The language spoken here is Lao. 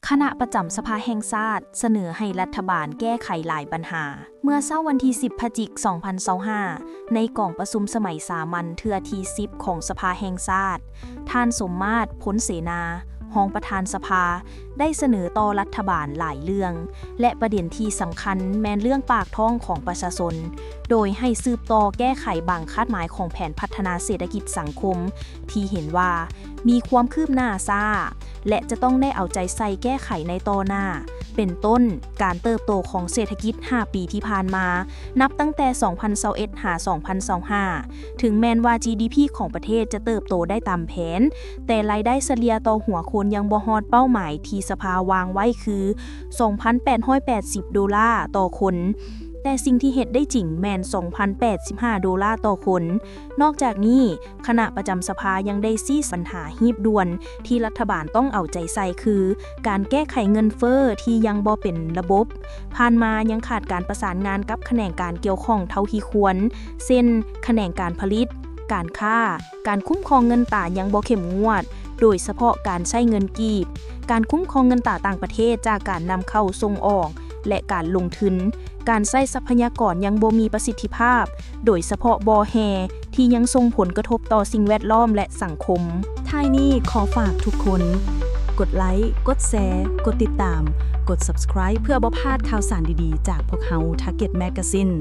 ຄະນະປະຈຳສະພາແຫ່ງຊາດສະເໜີໃຫ້ລັດຖະບານແກ້ໄຂຫຼາຍບັນຫາ. ເມື່ອເຊົ້າວັນທີສິບ ພະຈິກ ສອງພັນຊາວຫ້າ ໃນກອງປະຊຸມສະໄໝສາມັນເທື່ອທີສິບຂອງສະພາແຫ່ງຊາດ, ທ່ານ ສົມມາດ ພົນເສນາ ຮອງປະທານສະພາ ໄດ້ສະເໜີຕໍ່ລັດຖະບານຫຼາຍເລື່ອງ ແລະ ປະເດັນທີ່ສຳຄັນແມ່ນເລື່ອງປາກທ້ອງຂອງປະຊາຊົນ, ໂດຍໃຫ້ສືບຕໍ່ແກ້ໄຂບາງຄາດໝາຍຂອງແຜນພັດທະນາເສດຖະກິດສັງຄົມ ທີ່ເຫັນວ່າມີຄວາມຄືບໜ້າຊ້າ ແລະ ຈະຕ້ອງໄດ້ເອົາໃຈໃສ່ແກ້ໄຂໃນຕໍ່ໜ້າ, ເປັນຕົ້ນ ການເຕີບໂຕຂອງເສດຖະກິດຫ້າປີທີ່ຜ່ານມາ, ນັບຕັ້ງແຕ່ສອງພັນຊາວເອັດ ຫາ ສອງພັນຊາວຫ້າ ເຖິງແມ່ນວ່າ ຈີດີພີ ຂອງປະເທດຈະເຕີບໂຕໄດ້ຕາມແຜນ, ແຕ່ລາຍໄດ້ສະເລ່ຍຕໍ່ຫົວຄົນຍັງບໍ່ຮອດເປົ້າໝາຍທີ່ສະພາວາງໄວ້ຄື ສອງພັນແປດຮ້ອຍແປດສິບໂດລາຕໍ່ຄົນ, ແຕ່ສິ່ງທີ່ເຮັດໄດ້ຈິງແມ່ນ ສອງພັນແປດສິບຫ້າໂດລາຕໍ່ຄົນ. ນອກຈາກນີ້, ຄະນະປະຈຳສະພາຍັງໄດ້ຊີ້ບັນຫາຮີບດ່ວນທີ່ລັດຖະບານຕ້ອງເອົາໃຈໃສ່ ຄື ການແກ້ໄຂເງິນເຟີ້ທີ່ຍັງບໍ່ເປັນລະບົບ. ຜ່ານມາຍັງຂາດການປະສານງານກັບຂະແໜງການກ່ຽວຂ້ອງເທົ່າທີ່ຄວນ, ເຊັ່ນ ຂະແໜງການຜະລິດ, ການຄ້າ, ການຄຸ້ມຄອງເງິນຕາຍັງບໍ່ເຂັ້ມງວດ, ໂດຍສະເພາະການໃຊ້ເງິນກີບ, ການຄຸ້ມຄອງເງິນຕາຕ່າງປະເທດຈາກການນຳເຂົ້າສົ່ງອອກ ແລະ ການລົງທຶນ, ການໃຊ້ຊັບພະຍາກອນຍັງບໍ່ມີປະສິດທິພາບ, ໂດຍສະເພາະບໍ່ແຮ່ ທີ່ຍັງສົ່ງຜົນກະທົບຕໍ່ສິ່ງແວດລ້ອມ ແລະ ສັງຄົມ. ທ້າຍນີ້ຂໍຝາກທຸກຄົນ ກົດໄລ, ກົດແຊ, ກົດຕິດຕາມ, ກົດ Subscribe ເພື່ອບໍ່ພາດຂ່າວສານດີໆຈາກພວກເຮົາ Target Magazine.